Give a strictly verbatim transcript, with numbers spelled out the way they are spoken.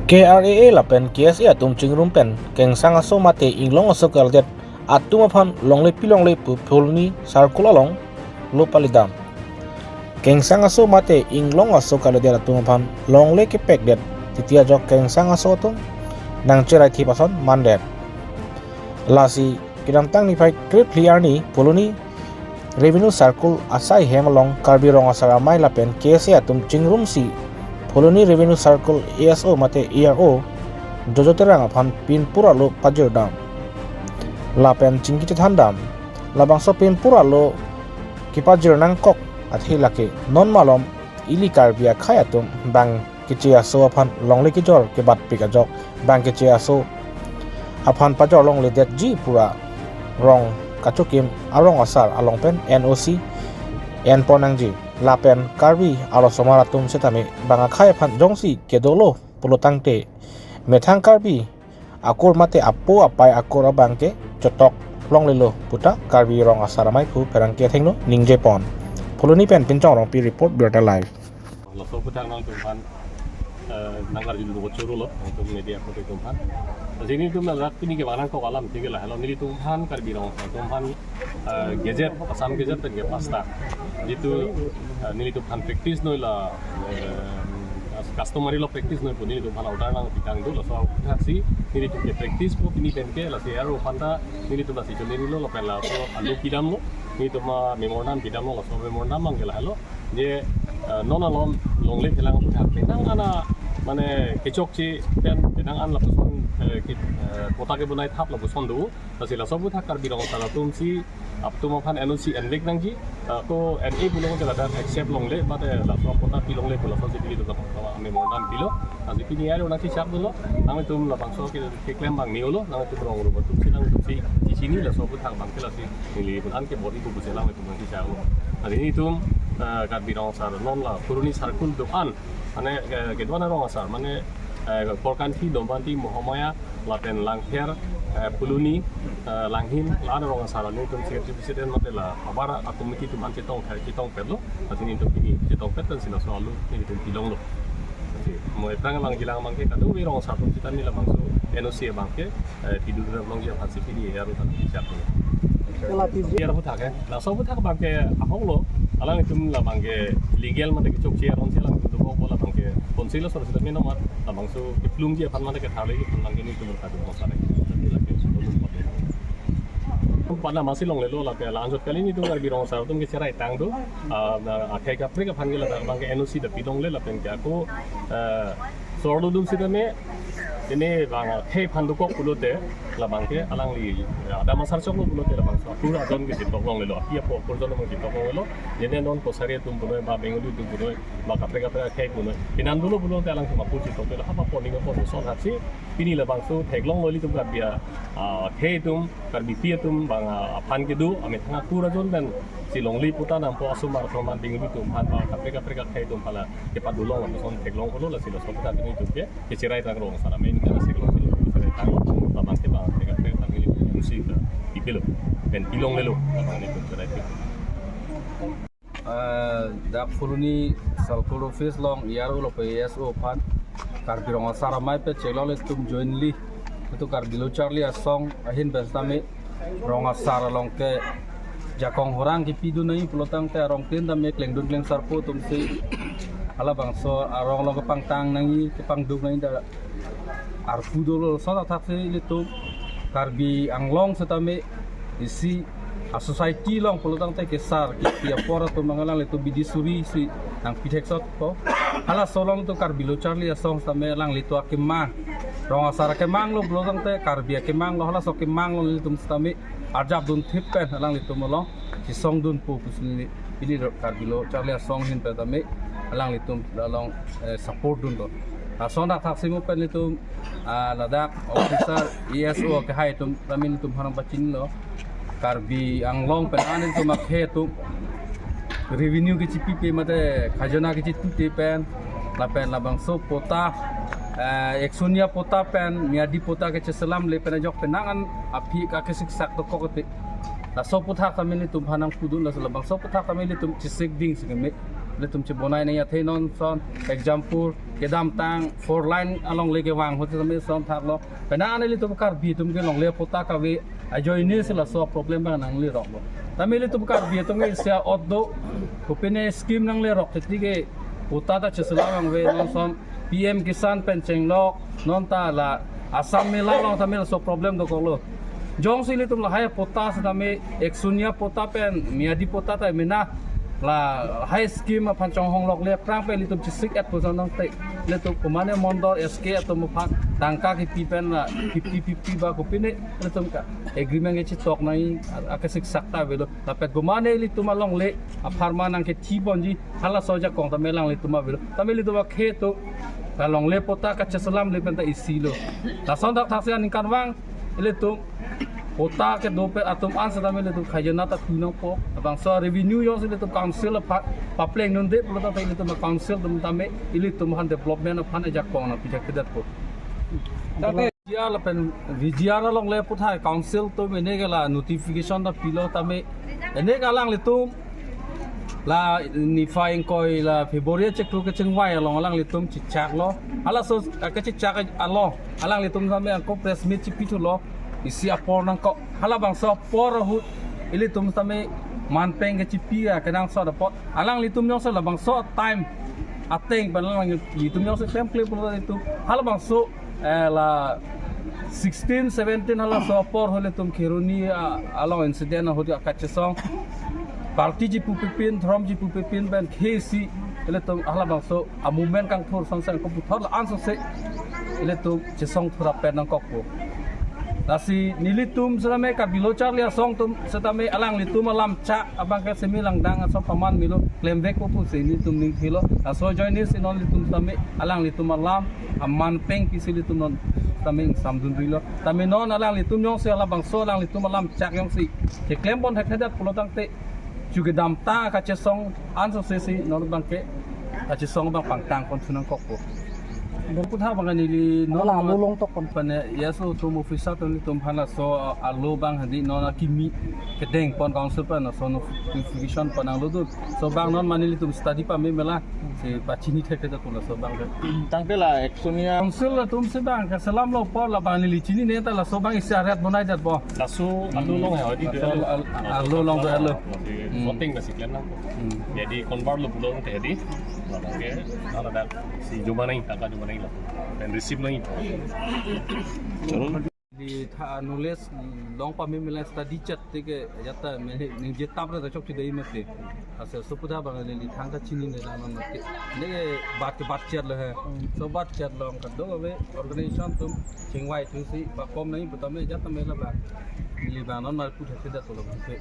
K R A A lapen K S A atum chingrum pen kengsang aso mate inglong aso kalidet atum aphan longle pilongle pu Phuloni circle along lo palidam. Kengsang aso mate inglong aso kalidet atum aphan longle kepekdet titi ajok kengsang aso atum nangcherai thip ason mandet. Lasi kedamtang niphai krephli arni Phuloni Revenue Circle asai hem along Karbi Rong Asar Amei lapen K S A atum chingrumsi Phuloni Revenue Circle A S O mate A R O Jojo Terang aphan pinpur alo pajirdam lapen chingki chethandam. Labangso pinpur alo kepajir nangkok athe lake non malom ili Karbi akhei atum bang keche aso aphan longle kejor kebatpik ajok bang keche aso aphan pajor longledetji pura rong kachokim arong asar along pen N O C enpon nangji lapen Karbi arlosomar atum setame bang akhei aphan jongsi kedolo pulotangte methang Karbi akur mate apo apai akur abang ke chotok longlelo puta Karbi Rong Asar Amei aphu pherangke athengno ningjepon. Phuloni pen Pinchong Rongpi report, Birta Live. Laso aphuthak nangtumphan, eh, nangkarjulo choro lo, nangtum media aphuthak tumphan. Lasi nelitum la rat pini kevang nangkok alam thik ke lahelo, nelitumphan Karbi Rong Asar atumphan, eh, gazette, Assam Gazette pen ke pasta. Jitu, eh, nelitumphan practice noi la, eh, customary law practice noi pu nelitumphan order nangpitang do, laso aphuthak si nelitum ke practice pu pini pen ke lasi A R O aphan ta nelitum lasi choneri lo lapen laso alo pidamlo, nelitum, ah, memorandum pidamlo, laso memorandum abang ke lahelo. Je, eh, non alom longle thelang aphuthak penang an a mane kechokche pen penang an lapuson, eh, ke, eh, patta kebonai thap lapuson do. Lasi laso aphuthak Karbi Rong Asar atum si atum aphan N O C envek nangji, eh, ko N A pulo ke ladak accept longle, mate laso patta pilongle pu laso si pini do memorandum pilo. Lasi pini A R O nangchechak dolo, nangtum labangso ke keklem abang ni-olo, nangtum rong rup atum si nangtum si chini laso aphuthak abang ke lasi nelitum an ke body ko buselang nangtum nangchechak lo. Lasi nelitum, eh, Karbi Rong Asar non la Phuloni circle do-an, mane, eh, kedo-an arong asar, mane, eh, Korkanthi, Dombanti, Mohamaya, lapen Langpher, eh, Phuloni, eh, Langhin, la-an arong asar nelitum secretary president mate la abar a-committee atum an chetong thai, chetong petlo. Lasi nelitum pini chetong pet pen si laso alo nelitum pilonglo. Lasi mo ephrang lang jilang abang ke kadokave rong asar atum sitame labangso N O C abang ke, eh, pidun rap longji aphan si pini A R O aphan chechak lo. Kela piji. A R O aphuthak, eh, laso aphuthak abang ke ahok lo, alanglitum labang ke legal mate kechokche aron si alanglitum do ko labang ke konsil asor sitame nomar labangso keplungji aphan mate ketharliji aphan abang ke nelitum Karbi Rong Asar. Pada masi longlelo lake la-anchot kali nelitum Karbi Rong Asar atum kecherai tang do. Ah, na akhei kaprek aphan ke ladak abang ke N O C ta pilongle lapen ke ako, eh, sorlo dum sitame ini bang akhei aphan dokok pulote labang ke alangli, ya, adam asar choklo pulote labangso akur ajon ke chitok longlelo, api apo akur ajon abang chitok longlelo. Jene non Kachari atum punoi ba Bengali atum punoi ba kaprek kaprek akhei punoi pinan dolo pulote alangtum akur chitok lelo, hapa poni ko poni son hapsi pini labangso theklonglo ilitum Karbi a, ah, akhei atum, Karbipi atum bang, ah, aphan kedo amethang akur ajon pen si longle patta nampo asomar atum an Bengali atum aphan ba kaprek kaprek akhei atum aphan la kepadolong lapuson theklong kolo, lasi laso aphuthak nelitum ke kecherai tang Rong Asar Amei ningkan si long kecherai tang labang ke bang kaprek kaprek tang nelitum si ta pipilo pen pilonglelo labang nelitum cherai tang. Eh, dak Phuloni circle office along A R O lapen A S O aphan Karbi Rong Asar Amei pen cheklong ilitum jointly, itum Karbi Lo Charli Asong ahin pen sitame rong asar along ke jakong horang kepidun nangji pulotangte arong tin tame klengdun klengsarpo atum si halabangso arong along kepangtang nangji, kepangduk nangji ta arpu dolo. Laso athak si ilitum Karbi Anglong sitame isi a-society along pulotangte kesar kepi apor atum abang alanglitum bidi suri si nangpi theksopo. Halaso along itum Karbi Lo Charli Asong sitame alanglitum akemang, rong asar akemang lo pulotangte Karbi akemang lo, halaso akemang along ilitum sitame arjap dun thip pen alanglitum along chisong dunpo pusi neli, ili Karbi Lo Charli Asong ahin pen tame alanglitum along, eh, support dun do. Lason athak si mo pen ilitum, ah, ladak officer A S O akehai atum tame ilitum aphan nangpachinilo. Karbi Anglong pen an ilitum akhei atum revenue kechipipe mate khajana kechitute pen lapen labangso patta, eh, eksonia patta pen miyadi patta kecheselamle pen ajok penang an aphi kakesiksak dokok te. Laso aphuthak tame ilitum aphan nangpudun, laso labangso aphuthak tame ilitum chesik ding si keme. Ilitum chebonai nangji athe non ason example kedamtang four lane alongle kevang ahut tame ason thaklo. Penang ilitum Karbi atum ke longle patta kave ajoine si laso problem abang nangleroklo. Tame ilitum Karbi atum ke isi a-ot do, kopine scheme nanglerok titi ke patta ta cheselam abang ave non ason P M Kisan pen chenglok, non ta la Assam Mela along tame laso problem dokoklo. Jongsi ilitum lahai patta setame Eksonia patta pen Miyadi patta ta mena, lahai scheme aphan chonghonglokle aphrang pen ilitum chesik-et puson nangte, ilitum komane mondol S K atum aphan tangka kipi pen la fifty fifty ba kopine ilitum ke agreement kechetok nangji akesik sak ta avelo. Lapen komane ilitum alongle apharman nangkethi ponji halaso ajakong tame alanglitum avelo. Tame ilitum akhei atum alongle patta kacheselamle pen ta isilo. Lason thakthak si aningkanvang ilitum patta kedo pen atum an setame ilitum khajana ta tu nangpo. Labangso revenue jongsi ilitum council aphan papleng dunde pulo tangte ilitum council atum tame ilitum aphan development aphan ajakong nangpithekthedetpo. Tangte V G R lapen V G R alongle puthot council atum ene ke la notification ta pilo tame ene ke alanglitum la niphai ingkoi la February chiklo kechingvai along alanglitum chechaklo. Halaso kechechak along alanglitum tame ako press meet chepithulo, isi apor nangkok. Halabangso apor ahut ilitum tame manpeng kechipi akenangsot apot alanglitum jongsi labangso time ateng pen alanglitum jongsi klem klem pulo itum halabangso eh, la sixteen seventeen halaso apor ahut ilitum Kheroni a- along incident ahut kachesong party chipu pipin, dhrom chipu pipin pen khei si ilitum halabangso a-movement kangthur song seng ko puthot la ansose ilitum chesong thurap pen nangkokpo. Lasi nelitum setame Karbi Lo Charli Asong atum setame alanglitum alam chak abang ke semi langdang ason paman melo klemvekpo pusi nelitum ningthilo. Laso ajoine si non ilitum setame alanglitum alam amanpeng pisi ilitum non tame ingsamdunrilo. Tame non alanglitum jongsi halabangso alanglitum alam chak jongsi keklem pon thekthedet pulo tangte chu kedamtang kachesong ansose si non abang ke kachesong abang pangtang pon thu nangkokpo. Bang puthot abang neli non Wala alo long tok pon. Pen ya so atum officer atum ilitum aphan laso alo abang hadi non akimi kedeng pon council pen laso notification pon nanglo dun. So abang non mane ilitum study pame mela si pachini thekthedet pulo laso abang ke. Tangte la Eksonia Council atum si abang keselamlo apor la abang neli chinine ta laso abang isi arat bonaidetpo. Laso alo long ya, di Laso al- alo long do alo. Voting masih klem nang. Hmm. Jadi convert lo pulo tadi. Oke, kalau ada si jumpa nangji, tangka jumpa nangji lo. Dan receive nangji. Di tha knowledge long pame mela study chat te ke jata me ningje tam ra chokche dei mate. Ase so puthot abang neli thangta chinine lang non mate. Ne bat ke bat chat lo he. So bat chat long kado ave organization atum chingvai thusi bakom nangji pu tame jata mela ba. Neli abang non mal puthot thekthedet pulo abang ke.